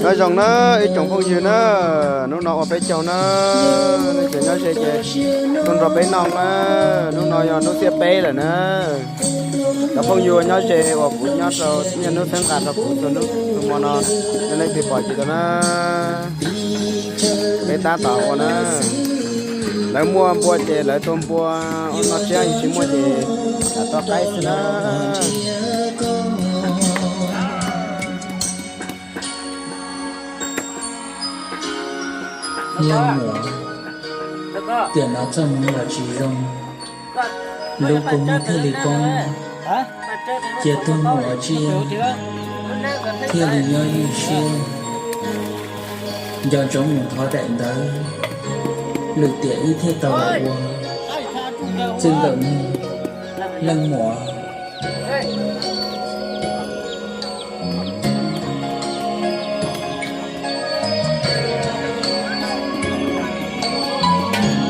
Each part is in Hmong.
Nyob zoo na ib tsoom phooj ywg na, hnub no ua peb caug na, nej cov nyob ze ces tuaj nrog peb noj na. Hnub no yog hnub xiab peb lawm na. Cov phooj ywg nyob ze uas kuv nyob rau niaj hnub txhawb nqa rau kuv txhua hnub txhua hmo no, nej leej twg pom ces tau na, peb tab tom ua na. Lawv muaj npua ces lawv tua npua, ua noj tsiab, tsis muaj ces lam tua qaib xwb na. Leej muam, tiam no txoj hmoov los tsis zoo, lub kua muag thiaj li poob, cia tug muam tsiaj thiaj li nyob ywj siab. Nco ntsoov mus thov daim ntawv, lwm tiam ib thiaj tau los ua txij nkawm mog leej muam.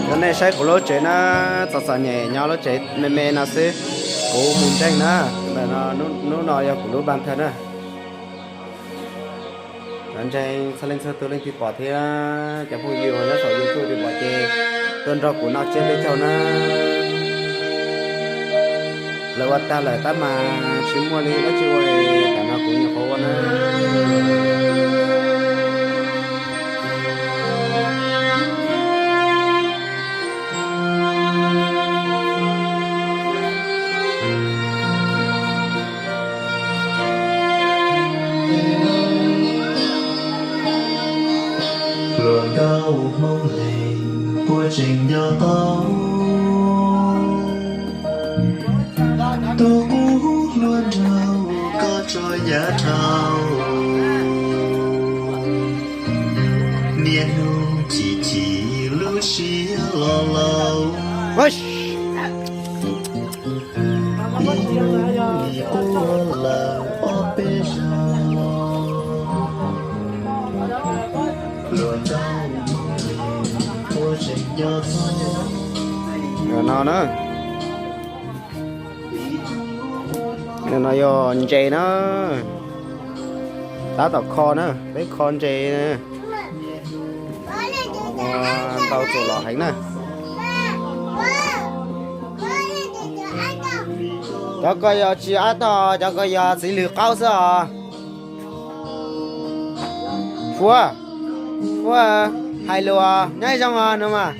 Cov nej saib kuv lub tsev na, txom txom nyem nyob lub tsev me me no xwb, kuv mus ntseeg na. Ntawm no, hnub no yog kuv lub ban thawj na. Cov ntseeg txhua leej txhua tus leej twg pom thiab cov phooj ywg uas nyob saum YouTube twg pom ces tuaj nrog kuv noj tsiab peb caug na. Lawv ua tag lawm tab mas tsis muaj li dab tsi ua li, tam no kuv nyuam qhuav ua na. Hluas nkauj Hmoob Leeg puas tseem nco tau tus kub hluas nraug koj tso yav dhau, niaj hnub chim chim lub siab los laus. Ib ua lawm ob peb zaug, hluas nkauj Hmoob Leeg puas tseem nco tau. No na, no yog ntses na, tab tom kho na, peb kho ntses na. Ntau txuas los heev na. Cov ko yog tsis ab tog, cov ko yog txiv lws qaub xwb os. Fuab, Fuab, hais lus os, nyob zoo os no mas.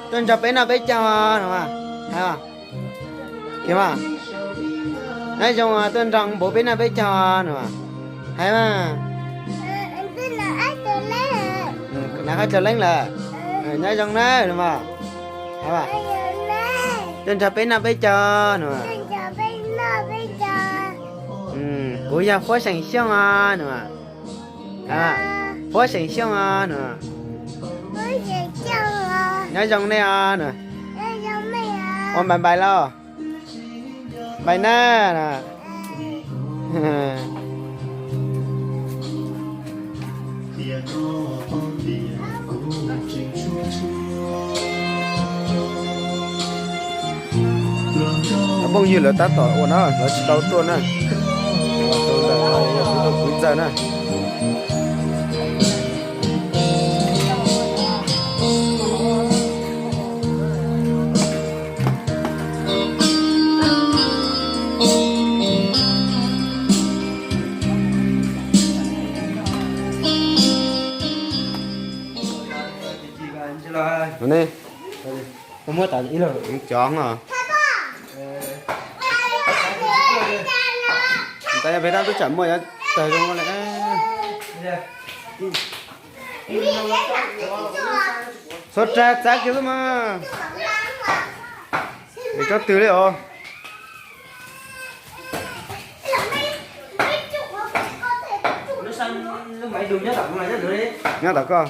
Tuaj nrog peb noj peb caug no mas. Hais os. Nyob zoo os, tuaj nrog npuv peb noj peb caug no mas. Hais mas. Noj qab tsaus leeb lawm. Nyob zoo na no mas. Hais mas. Tuaj nrog peb noj peb caug no mas. Kuv yog Fuab Xeem Xyooj os no mas. Fuab Xeem Xyooj os no. Nyob zoo nej os no. Ua npais npais lauj. Npais na no. Cov phooj ywg lawv tab tom ua na, lawv tsis tau tuaj na. Tus ntawm no yog kuv tus kwv ntxawg na. Cov os. Ntawd yog peb dab tub tsam muaj yav tawg zoo li. Txhua rag txav kiag xwb mas. Es tsob twg li os? Nyob tom koj.